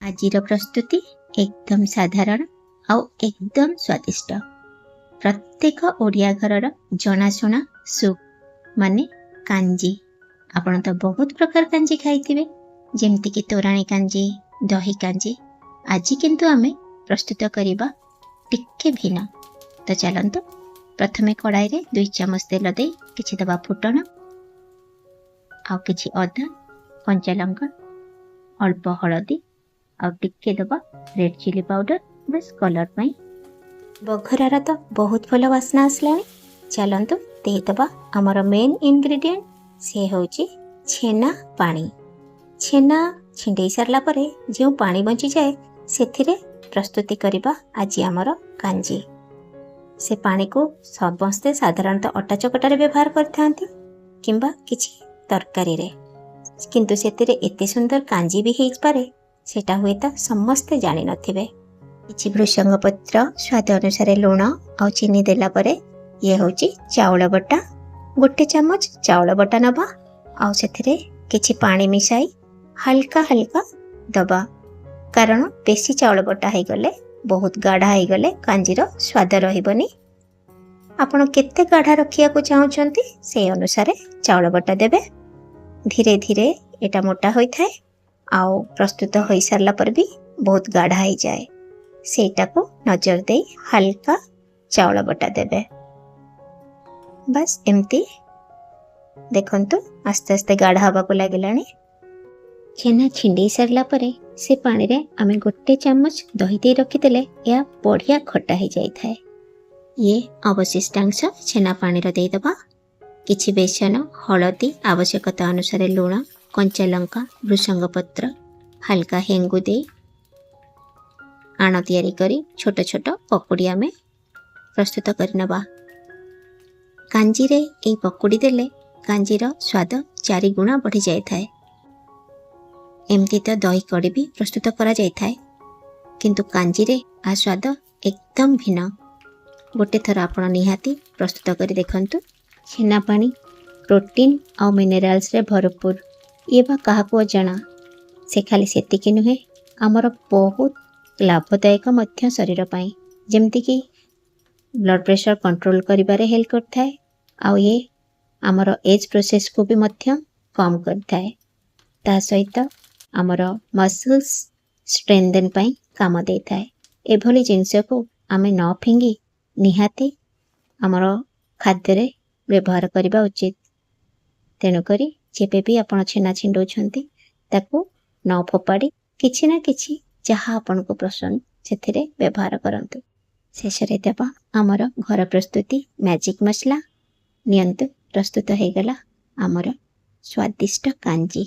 ଆଜିର ପ୍ରସ୍ତୁତି ଏକଦମ ସାଧାରଣ ଆଉ ଏକଦମ ସ୍ୱାଦିଷ୍ଟ। ପ୍ରତ୍ୟେକ ଓଡ଼ିଆ ଘରର ଜଣାଶୁଣା ସୁପ୍ ମାନେ କାଞ୍ଜି। ଆପଣ ତ ବହୁତ ପ୍ରକାର କାଞ୍ଜି ଖାଇଥିବେ, ଯେମିତିକି ତୋରାଣୀ କାଞ୍ଜି, ଦହି କାଞ୍ଜି। ଆଜି କିନ୍ତୁ ଆମେ ପ୍ରସ୍ତୁତ କରିବା ଟିକେ ଭିନ୍ନ। ତ ଚାଲନ୍ତୁ, ପ୍ରଥମେ କଡ଼ାଇରେ 2 ଚାମଚ ତେଲ ଦେଇ କିଛି ଦେବା ଫୁଟଣ ଆଉ କିଛି ଅଦା, କଞ୍ଚା ଲଙ୍କା, ଅଳ୍ପ ହଳଦୀ ଆଉ ଟିକେ ଦେବା ରେଡ୍ ଚିଲି ପାଉଡର, ବାସ୍ କଲର୍ ପାଇଁ। ବଘରାର ତ ବହୁତ ଭଲ ବାସ୍ନା ଆସିଲାଣି। ଚାଲନ୍ତୁ ଦେଇଦେବା ଆମର ମେନ୍ ଇନଗ୍ରିଡ଼ିଏଣ୍ଟ, ସେ ହେଉଛି ଛେନା ପାଣି। ଛେନା ଛିଣ୍ଡେଇ ସାରିଲା ପରେ ଯେଉଁ ପାଣି ବଞ୍ଚିଯାଏ, ସେଥିରେ ପ୍ରସ୍ତୁତି କରିବା ଆଜି ଆମର କାଞ୍ଜି। ସେ ପାଣିକୁ ସମସ୍ତେ ସାଧାରଣତଃ ଅଟା ଚକଟାରେ ବ୍ୟବହାର କରିଥାନ୍ତି କିମ୍ବା କିଛି ତରକାରୀରେ, କିନ୍ତୁ ସେଥିରେ ଏତେ ସୁନ୍ଦର କାଞ୍ଜି ବି ହେଇପାରେ, ସେଇଟା ହୁଏତ ସମସ୍ତେ ଜାଣିନଥିବେ। କିଛି ଭୃଷଙ୍ଗ ପତ୍ର, ସ୍ୱାଦ ଅନୁସାରେ ଲୁଣ ଆଉ ଚିନି ଦେଲା ପରେ ଇଏ ହେଉଛି ଚାଉଳ ବଟା। 1 ଚାମଚ ଚାଉଳ ବଟା ନେବା ଆଉ ସେଥିରେ କିଛି ପାଣି ମିଶାଇ ହାଲକା ହାଲକା ଦେବା, କାରଣ ବେଶୀ ଚାଉଳ ବଟା ହେଇଗଲେ, ବହୁତ ଗାଢ଼ା ହେଇଗଲେ କାଞ୍ଜିର ସ୍ୱାଦ ରହିବନି। ଆପଣ କେତେ ଗାଢ଼ା ରଖିବାକୁ ଚାହୁଁଛନ୍ତି, ସେଇ ଅନୁସାରେ ଚାଉଳ ବଟା ଦେବେ। ଧୀରେ ଧୀରେ ଏଇଟା ମୋଟା ହୋଇଥାଏ ଆଉ ପ୍ରସ୍ତୁତ ହୋଇସାରିଲା ପରେ ବି ବହୁତ ଗାଢ଼ା ହେଇଯାଏ। ସେଇଟାକୁ ନଜର ଦେଇ ହାଲକା ଚାଉଳ ବଟା ଦେବେ। ବାସ୍, ଏମିତି ଦେଖନ୍ତୁ, ଆସ୍ତେ ଆସ୍ତେ ଗାଢ଼ା ହେବାକୁ ଲାଗିଲାଣି। ଛେନା ଛିଣ୍ଡେଇ ସାରିଲା ପରେ ସେ ପାଣିରେ ଆମେ 1 ଚାମଚ ଦହି ଦେଇ ରଖିଦେଲେ ଏହା ବଢ଼ିଆ ଖଟା ହେଇଯାଇଥାଏ। ଇଏ ଅବଶିଷ୍ଟାଂଶ ଛେନା ପାଣିର ଦେଇଦେବା। କିଛି ବେସନ, ହଳଦୀ, ଆବଶ୍ୟକତା ଅନୁସାରେ ଲୁଣ, କଞ୍ଚା ଲଙ୍କା, ଭୃଷଙ୍ଗ ପତ୍ର, ହାଲକା ହେଙ୍ଗୁ ଦେଇ ଆଣ ତିଆରି କରି ଛୋଟ ଛୋଟ ପକୁଡ଼ି ଆମେ ପ୍ରସ୍ତୁତ କରିନେବା। କାଞ୍ଜିରେ ଏଇ ପକୁଡ଼ି ଦେଲେ କାଞ୍ଜିର ସ୍ୱାଦ ଚାରିଗୁଣା ବଢ଼ିଯାଇଥାଏ। ଏମିତି ତ ଦହି କଡ଼ି ବି ପ୍ରସ୍ତୁତ କରାଯାଇଥାଏ, କିନ୍ତୁ କାଞ୍ଜିରେ ଆ ସ୍ୱାଦ ଏକଦମ ଭିନ୍ନ। ଗୋଟେ ଥର ଆପଣ ନିହାତି ପ୍ରସ୍ତୁତ କରି ଦେଖନ୍ତୁ। ଛେନା ପାଣି ପ୍ରୋଟିନ୍ ଆଉ ମିନେରାଲ୍ସରେ ଭରପୁର, ଇଏ ବା କାହାକୁ ଅଜଣା? ସେ ଖାଲି ସେତିକି ନୁହେଁ, ଆମର ବହୁତ ଲାଭଦାୟକ ମଧ୍ୟ ଶରୀର ପାଇଁ, ଯେମିତିକି ବ୍ଲଡ଼ ପ୍ରେସର କଣ୍ଟ୍ରୋଲ କରିବାରେ ହେଲ୍ପ କରିଥାଏ ଆଉ ଇଏ ଆମର ଏଜ୍ ପ୍ରୋସେସକୁ ବି ମଧ୍ୟ କମ୍ କରିଥାଏ। ତା ସହିତ ଆମର ମସଲ୍ସ ଷ୍ଟ୍ରେନ୍ଦେନ୍ ପାଇଁ କାମ ଦେଇଥାଏ। ଏଭଳି ଜିନିଷକୁ ଆମେ ନ ଫିଙ୍ଗି ନିହାତି ଆମର ଖାଦ୍ୟରେ ବ୍ୟବହାର କରିବା ଉଚିତ। ତେଣୁକରି ଯେବେ ବି ଆପଣ ଛେନା ଛିଣ୍ଡଉଛନ୍ତି, ତାକୁ ନ ଫୋପାଡ଼ି କିଛି ନା କିଛି ଯାହା ଆପଣଙ୍କୁ ପସନ୍ଦ, ସେଥିରେ ବ୍ୟବହାର କରନ୍ତୁ। ଶେଷରେ ଦେବା ଆମର ଘର ପ୍ରସ୍ତୁତି ମ୍ୟାଜିକ୍ ମସଲା। ନିଅନ୍ତୁ, ପ୍ରସ୍ତୁତ ହେଇଗଲା ଆମର ସ୍ୱାଦିଷ୍ଟ କାଞ୍ଜି।